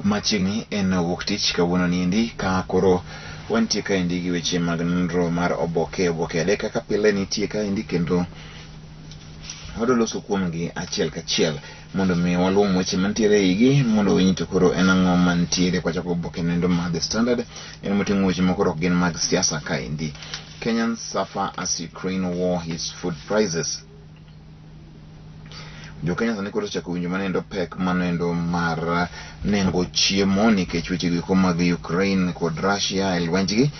Machiegni en wuok tich kawuono niendi ka koro wantie kaendi gi weche mag nonro mar oboke oboke adek kaka pile nitie kaendi kendo wadwa loso kuomgi achiel kachiel mondo mi waluong weche mantiere e igi mondo winj to koro en ang'o mantiere kwachako oboke nendo mar The Standard en moting'o weche moko ok gin mag siasa kaendi. Kenyans suffer as Ukraine war hits food prices. Jo-Kenya sani koro osechako winjo manendo pek manendo mar nengo chiemo nikech weche go eko mag Ukraine kod Russia e lwenjgi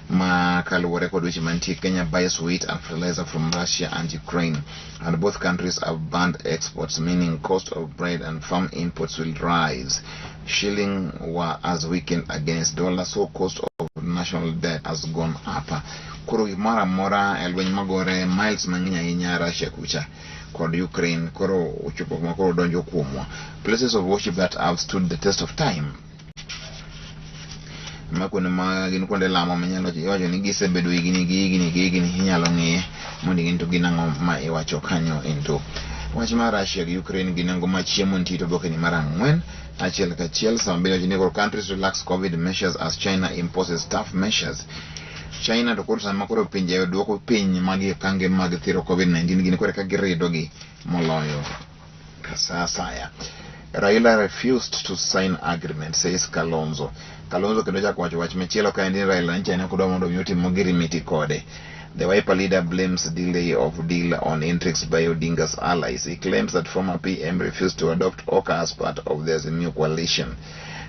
ma kaluwore kod weche mantie Kenya buys wheat and fertilizer from Russia and Ukraine and both countries have banned exports meaning cost of bread and farm inputs will rise. Shilling were as weakened against dollar so cost of national debt has gone up. Koro gimoro amora e lweny magore miles mang'eny ahinya Russia kucha kod Ukraine koro ochopo kuma koro donjo kuomwa. Places of worship that have stood the test of time. Ma kuonde ma gin kuonde lamo minyalo iwacho ni gisebedo higni gi higni gi higni inyalo ng'iye mondo ing'e ni to gin ang'o ma iwacho kanyo endo. Wach mar Russia gi Ukraine gi nengo ma chiemo nitie to oboke ni mar ang'wen achiel kachiel sama bende wacho ni koro countries relax covid measures as China imposes tough measures. China to koro sama koro pinje duoko piny magi okange mag thiro COVID-19 gin koro eka giridogi moloyo sa asaya. Raila refused to sign agreement, says Kalonzo. Kalonzo kendo chako wacho wach machielo ka en ni Raila nyicha ne ok odwa mondo mi otim ogirimiti kode. The Wiper leader blames delay of deal on intrigues by Odinga's allies. He claims that former PM refused to adopt Oka as part of the Azimio coalition.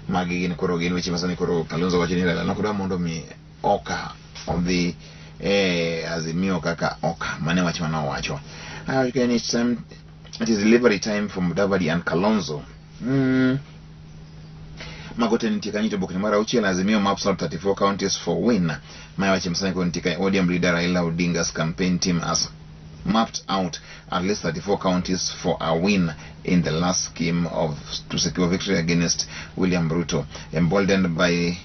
Magi gin koro gin weche masani koro Kalonzo wacho ni Raila ne ok odwa mondo mi Oka odhi e Azimio kaka Oka. Mane wach mane owacho. Ayo ni it's time, it is delivery time for Mudavadi and Kalonzo. Mago te nitie kanyo to oboke mar auchiel Azimio maps out 34 counties for win. Mae wache masani koro nitie ka ODM leader Raila Odinga's campaign team has mapped out at least 34 counties for a win in the last scheme of to secure victory against William Ruto. Emboldened by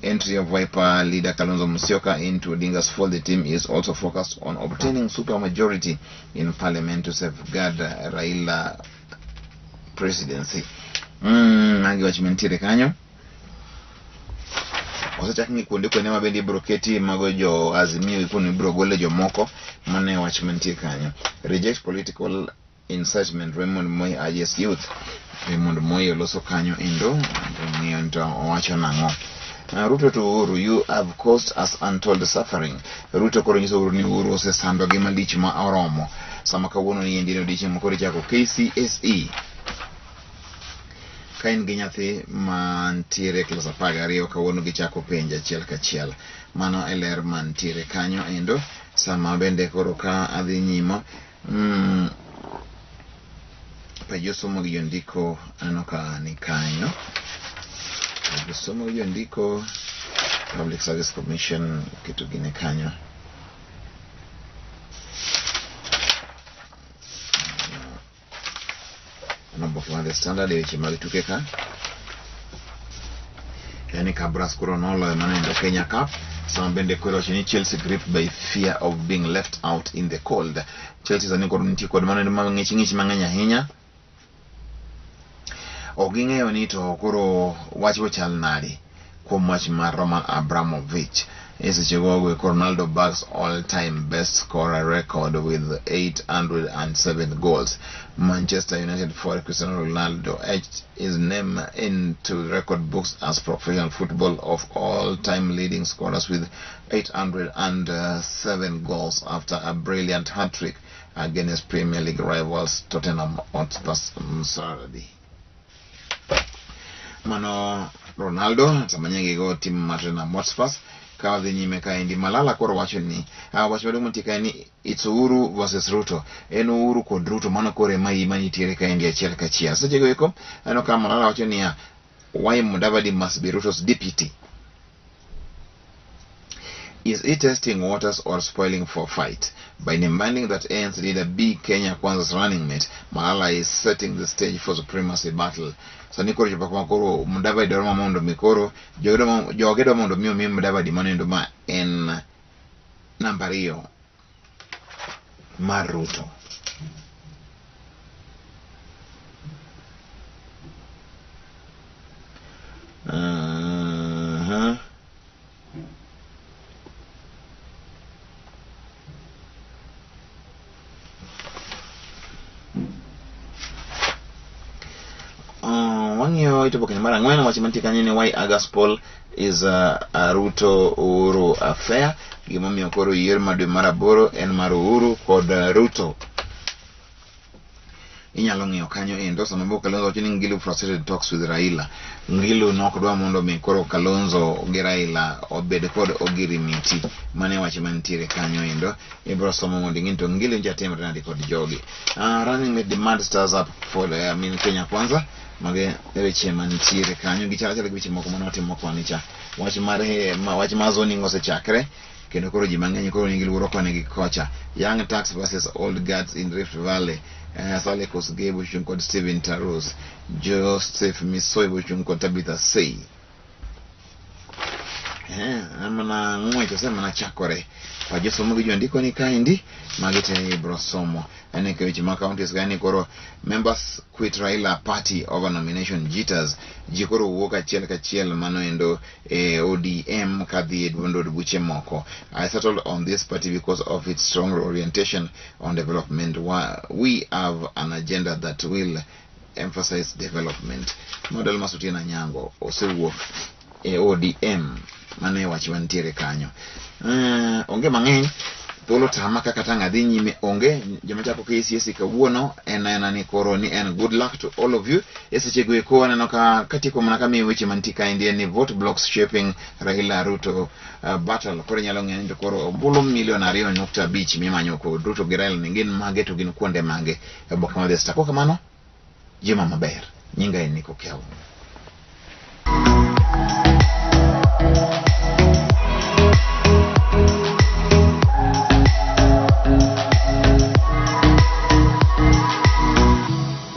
entry of Wiper leader Kalonzo Musyoka into Odinga's fold, the team is also focused on obtaining supermajority in parliament to safeguard Raila presidency. Magi wach mantiere kanyo. Osechak ng'i kuonde kuonde ma bende ibiro keti mago jo Azimio gi kuonde ibiro gole jomoko. Mano e wach mantie kanyo. Reject political incitement Raymond Moi urges youth. Raymond Moi oloso kanyo endo ng'iyo ni to owacho nang'o. Ruto to Uhuru, you have caused us untold suffering. Ruto koro nyiso Uhuru ni Uhuru osesandogi malich ma oromo. Sama kawuono ni endi en odiechieng' ma koro ichako KCSE. Ka in gi nyathi mantiere e klas 12 kawuono gichako penj achiel kachiel. Mano e ler mantiere kanyo endo. Sama bende koro ka adhi nyimo josomo gi jondiko aneno ka ni kanyo. Josomo gi jondiko Public Service Commission keto gine kanyo. Oboke mar The Standard e weche mag tuke ka. Yani Kabras koro noloyo manendo Kenya Cup. Sama bende koro wacho ni Chelsea gripped by fear of being left out in the cold. Chelsea sani koro nitie kod manendo ma ng'ich ng'ich mang'eny ahinya. Ok ging'eyo ni to koro wach chal nade kuom wach mar Roman Abramovich. E seche go eko Ronaldo bags all-time best scorer record with 807 goals. Manchester United forward Cristiano Ronaldo etched his name into record books as professional football of all-time leading scorers with 807 goals after a brilliant hat-trick against Premier League rivals Tottenham Hotspur on Saturday. Mano Ronaldo sama nyingi go tim mar Tottenham Hotspur ka wadhi nyime kaendi Malala koro wacho ni wach maduong' mantie kae ni it's Uhuru versus Ruto en Uhuru kod Ruto mano koro ema ima nitiere kaendi achiel kachiel sechego eko aneno ka Malala wacho niya why Mudavadi must be Ruto's deputy. Is he testing waters or spoiling for fight? By demanding that ANC leader be Kenya Kwanza's running mate, Malala is setting the stage for supremacy battle. Sani koro chopo kama koro Mudavadi dwaro mondo mi koro joge dwa mondo mi omi Mudavadi mano ma en namba ariyo mar Ruto. Kawito oboke mar ang'wen, wach mantie kanyo ni why August poll is a Ruto Uhuru affair. Gimomiyo koro yiero ma dwe mar aboro en mar Uhuru kod Ruto. Inyalo ng'iyo kanyo endo sama bo Kalonzo wacho ni Ngilu frustrated talks with Raila. Ngilu nok dwa mondo mi koro Kalonzo gi Raila obed kod ogirimiti. Mano e wach mantiere kanyo endo. Ibro somo mondo ing'e ni to Ngilu nja timre nade kod jogi. Running mate demand stars up for I mean, Kenya Kwanza. Mage e weche mantiere kanyo. Gichalo achala gi weche moko mane watimo koni cha. Wach mar wach mar zoning osechakre kendo koro ji mang'eny koro nigi luoro koni gi kocha. Young Turks versus Old Guards in Rift Valley. Saleh Kosgei bochung' kod Stephen Tarus. Joseph Misoi bochung' kod Tabitha Sei. Mana ng'wech ose mana chakore. Pa josomo gi jondiko ni kaendi magi te ibro somo. En e weche mag counties ka ni koro members quit Raila party over nomination jitters. Ji koro wuok achiel kachiel mano endo e ODM kadhi e duond od buche moko. I settled on this party because of its strong orientation on development. We have an agenda that will emphasize development. Model Dalmas Otieno Anyango osewuok e ODM. Mano e wach mantiere kanyo. Onge mang'eny thuolo tama kaka tang' adhi nyime onge joma chako KCSE kawuono en aena ni koro ni en good luck to all of you e sechego eko aneno ka katieko mana kamiyo weche mantie kaendi en ni vote blocks shaping Raila Ruto battle koro inyalo ng'eyo ni to koro ombulu milion 2.5 mimanyo kod Ruto gi Raila ni gin mage to gin kuonde mage e oboke mar The Star. Kok kamano jima maber nyinga en Nico Kew.